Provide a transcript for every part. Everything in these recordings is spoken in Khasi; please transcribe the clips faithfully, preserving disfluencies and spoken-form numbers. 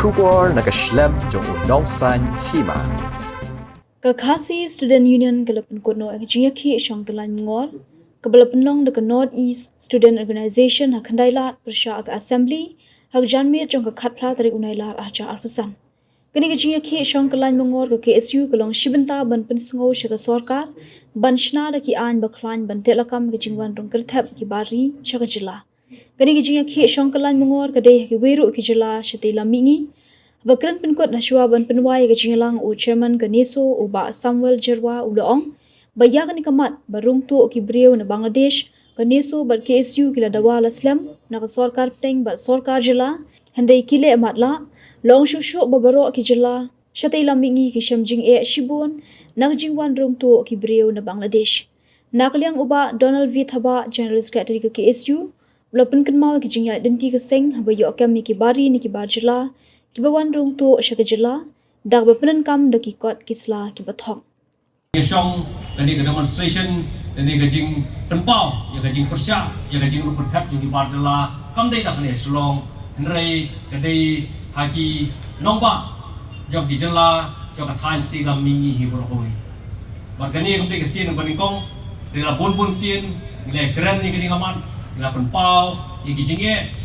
Khubor na ka shlem jong u Nongsaiñ Hima. Ka Khasi Student Union ka la pynkut noh ïa ka jingïakhih shong kyllain myngor kaba la pynlong da ka North East Student Organization ha Khyndai Lad pyrshah ka Assembly ha ka janmiet jong ka khatphra tarik u Nailar arhajar arphew san. Kane ka jingïakhih shong kyllain myngor ka K S U ka long shi bynta ban pynsngew sha ka sorkar ban shna da ki aiñ ba khlaiñ ban teh lakam ka jingwan rung kyrthep ki bar ri sha ka jylla. Kane ka jingïakhih shong kyllain myngor ka dei ha kiwei ruh ki jylla shatei lam mihngi. Haba kren pynkut hashwa ban pynwai ïa ka jingïalang u Chairman ka NESO u Bah Samuel Jyrwa u la ong ba ïa kane ka mat ba rung tuh ki briew na Bangladesh, ka NESO bad K S U ki la dawa la slem na ka sorkar pdeng bad sorkar jylla, hynrei ki leh matlah. La ong shuh shuh ba baroh ki jylla shatei lam mihngi ki shem jingeh shibun na ka jingwan rung tuh ki briew na Bangladesh. Na ka liang u Bah Donald V Thabah, General Secretary ka K S U, u la pynkynmaw ïa ka jingïaid lynti ka seng haba ïoh kem ïa ki bar ri ne ki bar jylla kiba wan rung tuh sha ka jylla da kaba pyndonkam da ki kot ki sla kiba thok. Ïa shong kane ka demonstration, kane ka jingpynpaw ïa ka jingpyrshah ïa ka jingrung kyrthep jong ki bar jylla kam dei da kane ha Shillong, hynrei ka dei ha ki nongbah jong ki jylla jong ka thaiñ shatei lam mihngi hi baroh kawei. Bad kane kam dei ka sien kaba nyngkong, hynrei la bun bun sien ngi la kren ïa kane ka mat, ngi la pynpaw ïa ki jingeh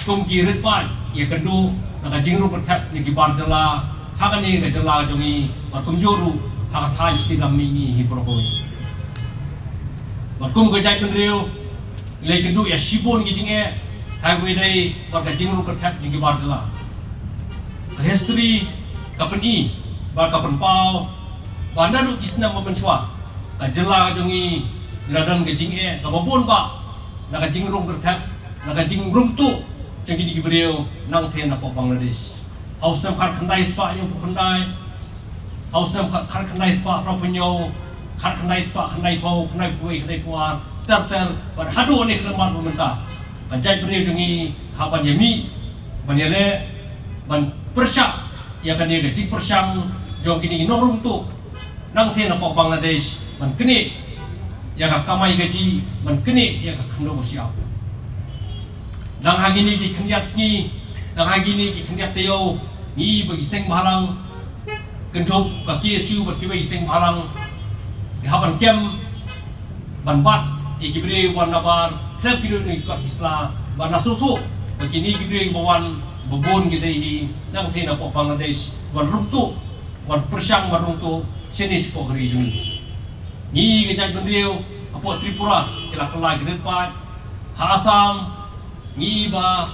kum ki rit paid ïakynduh na ka jingrung kyrthep ïa ki bar jylla ha kane ka jylla jong ngi bad kumjuh ruh ha ka thaiñ shatei lam mihngi hi baroh kawei. Bad kum ka jaitbynriew ngi la ïakynduh ïa shibun ki jingeh ha kaba ïadei bad ka jingrung kyrthep jong ki bar jylla. Ka history ka pyni bad ka pynpaw ba naduh ki snem ba mynshuwa ka jylla ka jong ngi ngi la don ka jingeh kaba bun bha na ka jingrung kyrthep, na ka jingrung tuh jong kine ki briew nangtei napoh Bangladesh. Ha u snem khatkhyndai spah hynñiewphew khyndai, ha u snem khat, khatkhyndai spah phraphew hynñiew, khatkhyndai spah khyndaiphew, khyndaiphew wei, khyndaiphew ar, ter ter bad haduh ne khlem mat ba mynta ka jaitbynriew jong ngi hap ban ïamih, ban ïaleh, ban pyrshah ïa kane ka jingpyrshang jong kine ki nongrung tuh nangtei napoh Bangladesh ban knieh ïa ka kamai kajih, ban knieh ïa ka khyndew ka shyiap. Dang ha kine ki khyndiat sngi, dang ha kine ki khyndiat taïew, ngi ba ki seng bhalang kynthup ka K S U bad kiwei ki seng bhalang ngi hap ban kem ban bat ïa ki briew wan nabar khlem ki dohnud ki kot ki sla, ban ïasngewthuh ba kine ki briew ba wan ba bun ki dei hi nangtei napoh Bangladesh ban rung tuh, ban pyrshang ban rung tuh shane shapoh ka ri jong ngi. Ngi ka jaitbynriew hapoh Tripura ki la kylla ki rit paid, ha Assam ngi ba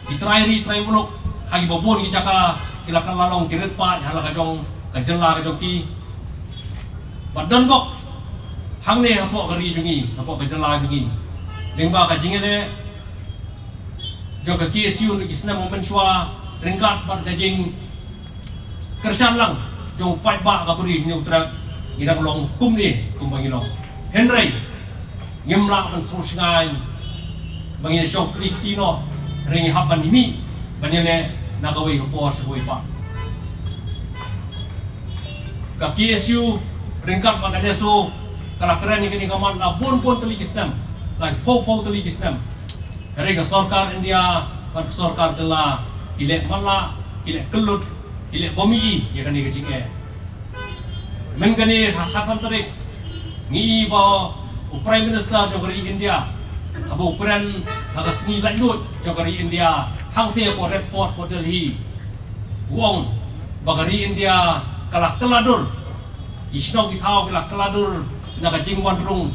ki trai ri trai muluk ha kiba bun ki jaka ki la kylla long ki rit paid ha la ka jong ka jylla ka jong ki. Bad don bok hangne hapoh ka ri jong ngi, hapoh ka jylla jong ngi. Lyngba ka jingïaleh jong ka K S U na ki snem ba mynshuwa ryngkat bad ka jingkyrshan lang jong u paidbah ka Bri Hynñiewtrep ngi dang long kumne kumba ngi long. Hynrei ngim lah ban sngewshngaiñ ba ngin shong kti kti noh, hynrei ngi hap ban mih ban ïaleh na kawei ka por sha kawei pat. Ka K S U ryngkat bad ka NESO ka la kren ïa kane ka mat la bun bun tylli ki snem, la phew phew tylli ki snem. Hynrei ka sorkar India bad ka sorkar jylla ki leh matlah, ki leh kyllut, ki leh bym ïohi ïa kane ka jingeh. Mynkane ha khatsan tarik ngi ïohi ba u Prime Minister jong ka ri India haba u kren ha ka sngi laitluid jong ka ri India hangtei hapoh Red Fort hapoh Delhi, u ong ba ka ri India ka la kylla dur, ki shnong ki thaw ki la kylla dur na ka jingwan rung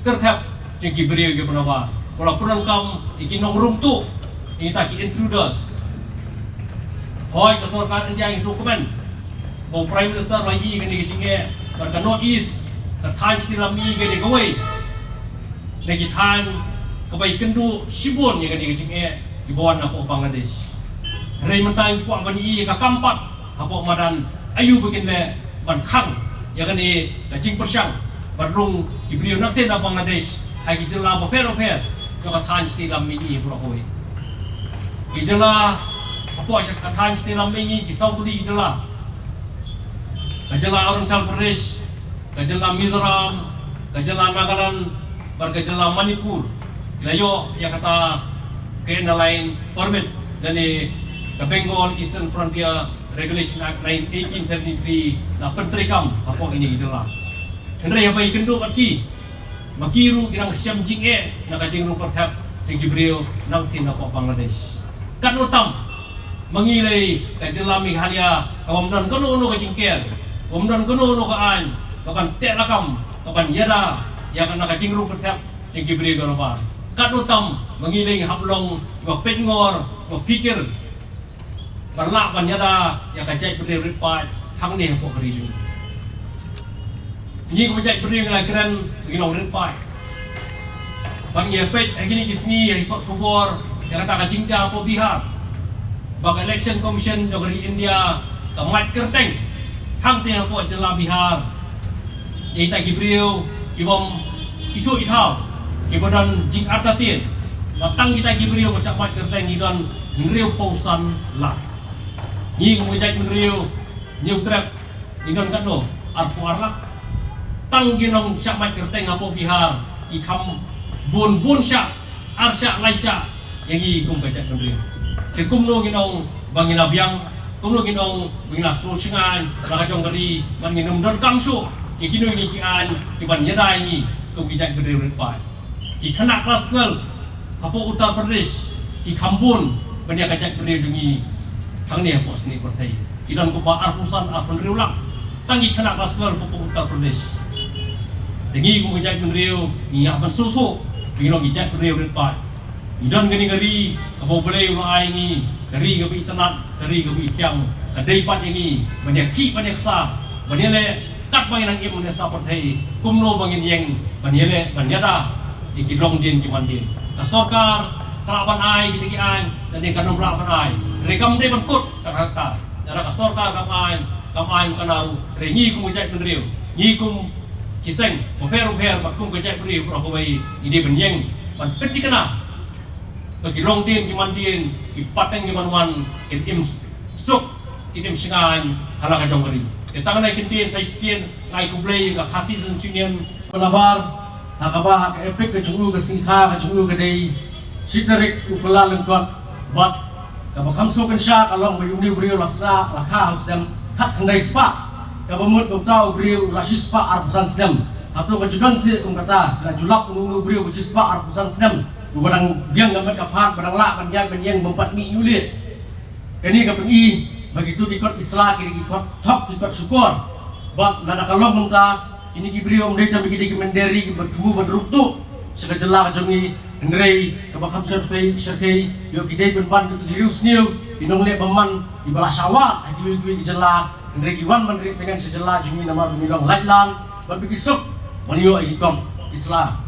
kyrthep jong ki briew kiba nabar, ba la pyndonkam ïa ki nongrung tuh, ïa kita ki intruders. Hooid, ka sorkar India ngi sngewkmen ba u Prime Minister u la ïohi ïa kane ka jingeh, bad ka North East, ka thaiñ shatei lam mihngi ka dei kawei na ki thaiñ kaba ïakynduh shibun ïa kane ka jingeh kiba wan napoh Bangladesh. Hynrei mynta ngi kwah ban ïohi ïa ka kam pat hapoh madan aïu ba kin leh ban khang ïa kane ka jingpyrshang ban rung ki briew nangtei na Bangladesh ha ki jylla bapher bapher jong ka thaiñ shatei lam mihngi baroh kawei. Ki jylla hapoh ka thaiñ shatei lam mihngi ki saw tylli ki jylla. Ka jylla Arunachal Pradesh, ka jylla Mizoram, ka jylla Nagaland bad ka jylla Manipur ki la ïoh ïa kata ka Inner Line Permit. Lane ka Bengal Eastern Frontier Regulation Act eighteen seventy-three la pyntreikam hapoh kine ki jylla. Hynrei haba ïakynduh bad ki, ma ki ruh ki nang shem jingeh na ka jingrung pyrthep jong ki briew nangtei napoh Bangladesh. Katno tam ma ngi lei ka jylla Meghalaya, ka bym don kano kano ka jingker, bym don kano kano ka aiñ ka ban teh lakam, ka ban ïada ïa ka na ka jingrung pyrthep jong ki briew ka Myanmar. Katno tam ma ngi lei hap long ba peit ngor, ba pyrkhat, ban lah ban ïada ïa ka jaitbynriew rit paid hangne hapoh ka ri jong ngi. Ngi kum ka jaitbynriew ngi la kren ngi long rit paid. Ban ngi peit ha kine ki sngi ha ki kot khubor ïa kata ka jingjia hapoh Bihar, ba ka Election Commission jong ka ri India ka mad kyrteng hangtei hapoh jylla Bihar. Ïa kita ki briew ki bym ithuh ithaw, ki ba don jingartatien. Ba tang kita ki briew ba shah mad kyrteng ki don hynriewphew san lak. Ngi kum ka jaitbynriew Hynñiewtrep, ngi don katno, arphew ar lak. Tang ki nong shah mad kyrteng hapoh Bihar ki kham bun, bun shah, ar shah, lai shah ïa ngi kum ka jaitbynriew. Te kumno ngin ong ba ngi la biang, kumno ngin ong ba ngi la sngewsynei la ka jong ka ri, ba ngin ym donkam shuh ïa kino kino ki aiñ ki ban ïada ïa ngi kum ki jaitbynriew rit paid. Ki khynnah klas twelve hapoh Uttar Pradesh ki kham bun ban ïa ka jaitbynriew jong ngi hangne hapoh snieh pyrthei. Ki don kumba arphew san, arphew hynriew lak tang ki khynnah klas twelve hapoh Uttar Pradesh. Te ngi kum ka jaitbynriew ngi hap ban sngewthuh ba ngi long ki jaitbynriew rit paid. Ngi don kane ka ri kaba U Blei u la ai ngi, ka ri kaba itynnad, ka ri kaba ithiang, ka dei pat ïa ngi ban ïa khih ban ïa ksar, ban ïaleh katba ngi nang im ha kane ka pyrthei, kumno ba ngin ïeng ban ïaleh ban ïada ïa ki longdien ki mandien. Ka sorkar ka lah ban ai kita ki aiñ, lane kan ym lah ban ai. Hynrei kam dei ban kut ka kata. Lada ka sorkar kam ai, kam ai, kan ym, hynrei ngi kum ka jaitbynriew, ngi kum ki seng bapher bapher bad kum ka jaitbynriew baroh kawei, ngi dei ban ïeng ban pynthikna ba ki longdien ki mandien, ki pateng ki ban wan, kin im suk, kin im shngaiñ ha la ka jong ka ri. Te tang kane ka kyntien sa shisien, nga ai khublei ïa ka Khasi Students' Union. Pynlabar ha kaba ha ka EPIC ka jong u, ka sngikha ka jong u ka dei shi tarik u Kyllalyngkot, bad kaba kham sngewtynnat ka long ba ïa une u briew la sah, la kha ha u snem khatkhyndai spah, kaba mut ba uta u briew u la shispah arphew san snem. Hato ka ju don shuh kum kata, la ju lap une u briew ba shispah arphew san snem, uba dang biang ka met ka phad, ba dang lah ban ïaid ban ïeng, bym pat mih ïuleh. Kane ka pyni ba kito ki kot ki sla ki dei ki kot thok, ki kot shukor. Bad lada ka long kumta, kine ki briew ym dei tang ba ki dei ki mynder ri kiba thmu ban rung tuh sha ka jylla ka jong ngi, hynrei kaba kham shyrkhei, shyrkhei ïoh ki dei pynban kito ki riewsniew, ki nongleh bymman kiba la shah wad ha kiwei kiwei ki jylla, hynrei ki wan ban rieh tngen sha jylla jong ngi namar ba ngi long laitlan bad ba ki suk ban ïoh ïa ki kot ki sla.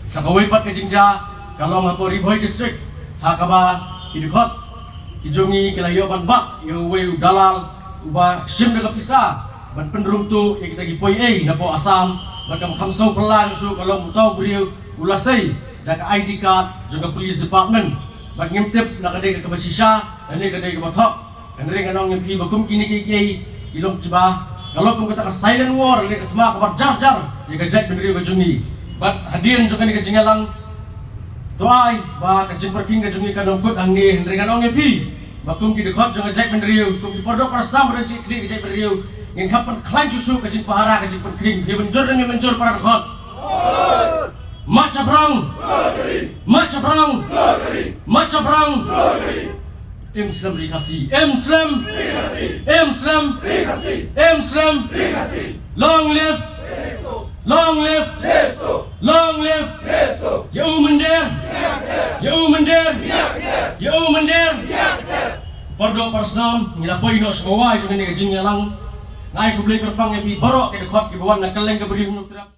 Sa kawei pat ka jingjia ka long hapoh Ri Bhoi District, ha kaba ki dkhot ki jong ngi ki la ïoh ban bat ïa uwei u dalal uba shim da ka pisa ban pynrung tuh ïa kita ki poi ei napoh Assam. Bad kaba kham sngewphylla shuh ka long uta u briew u la sei da ka ID card jong ka Police Department. Bad ngim tip la ka dei kaba shisha lane ka dei kaba thok. Hynrei ngan ong ïa phi ba kum kine kiei kiei ki long kiba, ka long kum kata ka silent war, lane ka thma kaba jar jar ïa ka jaitbynriew ka jong ngi. Bad hadien jong kane ka jingïalang, to ai ba ka jingpyrkhing ka jong ngi kan ym kut hangne, hynrei ngan ong ïa phi ba kum ki dkhot jong ka jaitbynriew, kum ki paralok parasnam ba don jingkyrkhu ka jaitbynriew, ngin kham pynkhlaiñ shuh shuh ka jingpahara, ka jingpyrkhing. Phi mynjur ne ym mynjur, para dkhot? March shaphrang! March shaphrang! March shaphrang! Im slem Ri Khasi! Im slem! Im slem! Im slem! Long live! Long live! Long live! Ïa u mynder! Ïa u mynder! Ïa u mynder! Paralok parasnam, ngi la poi noh sha kawei jong kane ka jingïalang. Nga ai khublei kyrpang ïa phi baroh ki dkhot kiba wan na kylleng ka Ri Hynñiewtrep.